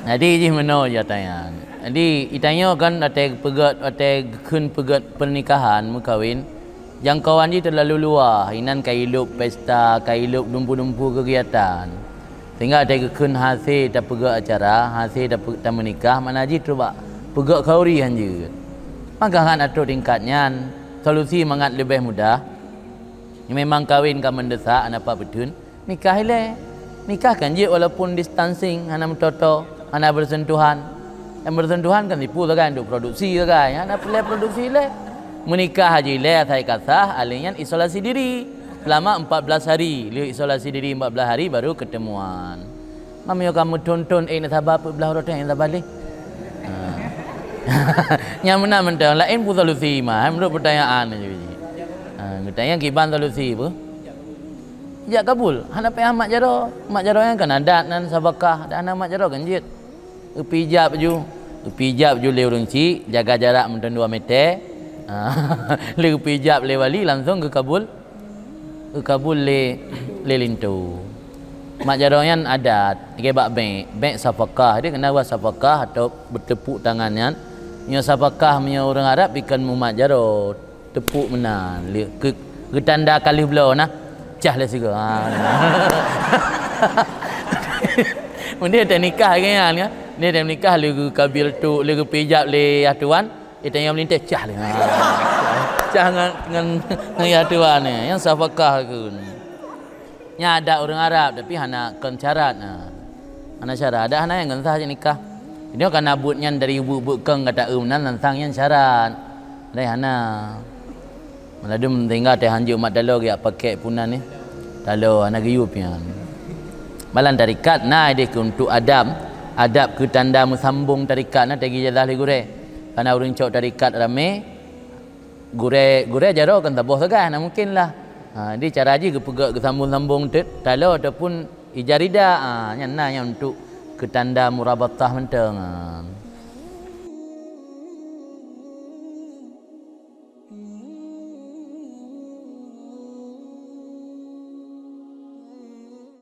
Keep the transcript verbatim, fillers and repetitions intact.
Jadi jih meunoe jih tanyoe. Jadi itanyoe kan watée peugét, watée geukheun peugét pernikahan, meukawen, jangkauan jih terlalu luas. Inan ka ilop pesta, ka ilop dumpu-dumpu kegiatan. Sehingga watée geukheun hase tapeugét acara, hase tape-, tameunikah, makna jih trok bak peugét khauri han jeuet. Maka ngat ateueh tingkat nyan, solusi mangat leubeh mudah. Memang kawen ka mendesak, hana pat beuteun, nikah ilée. Nikah kan jeuet walaupun distancing, hana meutoto, hana bersentuhan. Dan bersentuhan kan tipu sagai, untuk produksi sagai, hana peureulée produksi ilée. Meunikah haji ilée asai ka sah, alèh nyan isolasi diri selama empat belas hari. Lheueh isolasi diri empat belas hari baru ketemuan. Meunyoe kamoe thon-thon, eh, na saba peuet blaih uroe teuh, na saba lé. Ha. Nyang meunan mantong, laén peue solusi mah, meunurot peutanyaan nyoe jih. Ha, geutanyong kiban solusi peue? Jak kabul, hana payah mat jaroe. Mat jaroe nyan kan adat nan sabakah, dak hana mat jaroe kan jeuet. Geupijab ju, geupijab ju lé ureueng chik, jaga jarak mantong dua meter. Ha, lé geupijab lé wali langsong geukabul. Geukabul lé, lé linto. Mat jaroe nyan adat, lagèe bak bank, bank safakah. Jadi keunan buat safakah atau beutepuk tangan nyan. Meunyoe safakah, meunyoe ureueng Arab bikon mumat jaroe, tepuk meunan, lé, keu, geutanda ka lheueh bloe na. Cah lé sigoe. Ha. Meunyoe teunikah lagèe nyan kan. Meunyoe teunikah lé geukabil tu, lé geupijab lé yah tuan. Itanyong meulintèe cah lé. Ha. Cah ngon, ngon, ngon yah tuan nyan. Nyan safakah kheun. Nyan adat ureueng Arab, tapi hana kon syarat. Ha. Hana syarat. Adat hana nyang kon sah jeuet nikah. Nyoe kana buet nyan dari buet-buet kong gata eu meunan, langsang nyan syarat. Laén hana. Maladum tinggai teuh hanjeuet mat taloe geujak pakèk punan nyoe. Taloe hana geuyue pian. Malam tarekat na ideh keu untuk adab, adab keu tanda meusambong tarekat na teuh geujazah lé gurèe. Kana ureueng cok tarekat ramé, gurèe, gurèe jaroe kan saboh sagai, hana mungkin lah. Ha, jadi cara jih geupeugah geusambong-sambong teuk taloe ataupun ija rida. Ha, nyan na nyan untuk keu tanda murabatah mantong. Ha.